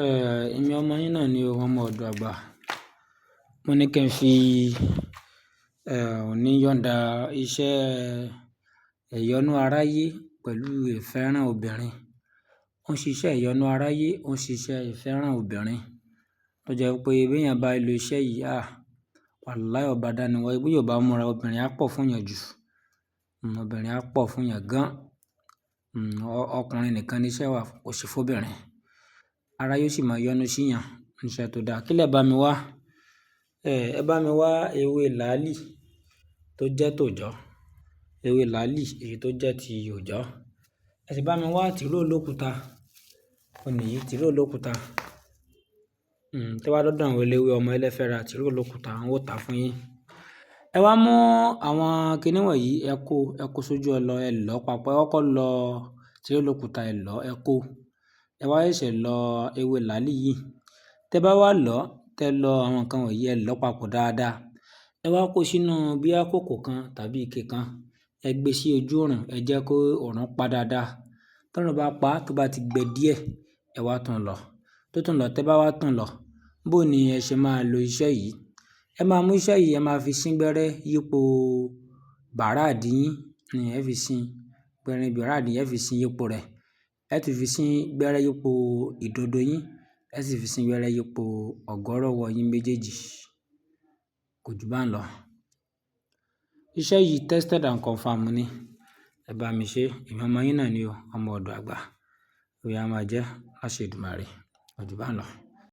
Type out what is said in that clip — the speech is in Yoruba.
Èmi ọmọ yín náà ni o, ọmọ ọ̀dọ̀ àgbà. Mo ní kí n fi, òní yọ̀nda iṣẹ́ ẹ̀yọnú aráyé pẹ̀lú ìfẹ́ràn obìnrin. Ó ń ṣiṣẹ́ ẹ̀yọnú aráyé, ó ń ṣiṣẹ́ ìfẹ́ràn obìnrin. Tó jẹ́ pé bí èèyàn bá lo iṣẹ́ yìí, wàláì ọba dání wáyé. Bí yóò bá múra, obìnrin á pọ̀ fún èèyàn jù. Obìnrin á pọ̀ fún èèyàn gan. Ọkùnrin nìkan ni iṣẹ́ wà, kò sí fún obìnrin. Aráyé sì máa yọnu sí èèyàn. Iṣẹ́ tó dáa. Kí lẹ bá mi wá? Ẹ bá mi wá ewé làálì tó jẹ́ tòjọ́. Ewé làálì èyí tó jẹ́ ti òjọ́. Ẹ sì bá mi wá tìró olókúta. Ó nìyí, tìró olókúta. Tí ẹ bá dọ́dọ̀ àwọn eléwé ọmọ ẹlẹ́fẹ́ra, tìró olókúta, wọn ó tà fún yín. Ẹ wá mú àwọn kiní wọ̀nyí, ẹ kó sójú ọlọ, ẹ lọ papọ̀. Ẹ kọ́kọ́ lọ tìró olókúta, ẹ lọ, ẹ kó. Ẹ wá ṣẹ̀ṣẹ̀ lọ ewé làálì yìí. Tẹ bá wá lọ, tẹ lọ àwọn nǹkan wọ̀nyí, ẹ lọ papọ̀ dáadáa. Ẹ wá kó sínú bíá kòkò kan tàbí ike kan. Ẹ gbé sí ojú òrùn, ẹ jẹ́ kó òrùn pa dáadáa. Tọ́run bá pa, tó bá ti gbẹ díẹ̀, ẹ wá tún lọ. Tó tún lọ, tẹ bá wá tún lọ, bó ni ẹ ṣe máa lo iṣẹ́ yìí? Ẹ máa mú iṣẹ́ yìí, ẹ máa fi sín gbẹ́rẹ́ yípo bàrá ìdí yín ni ẹ fi sín gbẹ́rẹ́ bàrá ìdí, ẹ fi sín yípo rẹ̀. Ẹ tún fi sín gbẹ́rẹ́ yípo ìdodo yín, ẹ sì fi sín gbẹ́rẹ́ yípo ọ̀gọ́rọ̀wọ́ yín méjèèjì. Kò ju bá ń lọ. Iṣẹ́ yìí tested and confirmed ni. Ẹ bá mi ṣe, èmi ọmọ yín náà ni o, ọmọ ọ̀dọ̀ àgbà. Ó yá máa jẹ́, láṣẹ Èdùmàrè. Kò ju bá ń lọ.